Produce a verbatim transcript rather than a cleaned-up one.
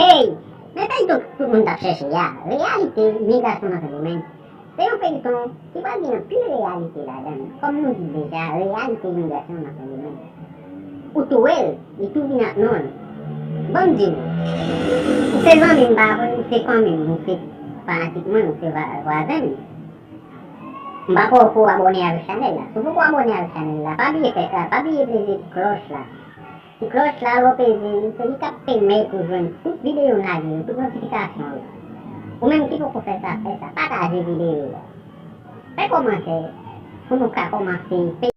Hey! Men feyton tout moun t ap chèche a, reyalite imigrasyon nan Sendomeng, se yon feyton ki pral gen anpil reyalite ladan l. Kòm nou di l deja, reyalite imigrasyon nan Sendomeng. Ou tou wè l, li tou vin ak non l. Ban m di w, ou se zanmi m pa vre, ou se fanmi m, ou se fanatik mwen, ou se vwa- vwazen m. M pa kwè w ko abòne avèk chanèl la. Si w poko abòne avèk chanèl la, pa bliye fè sa, pa bliye peze klòch la. Ti klòch la, lè w peze li, se li k ap pèmèt ou jwenn tout videyo n lage yo, tout notifikasyon yo. Ou menm ki poko fè sa, fè sa, pataje videyo a. Fè kòmantè pou nou ka kòmanse fè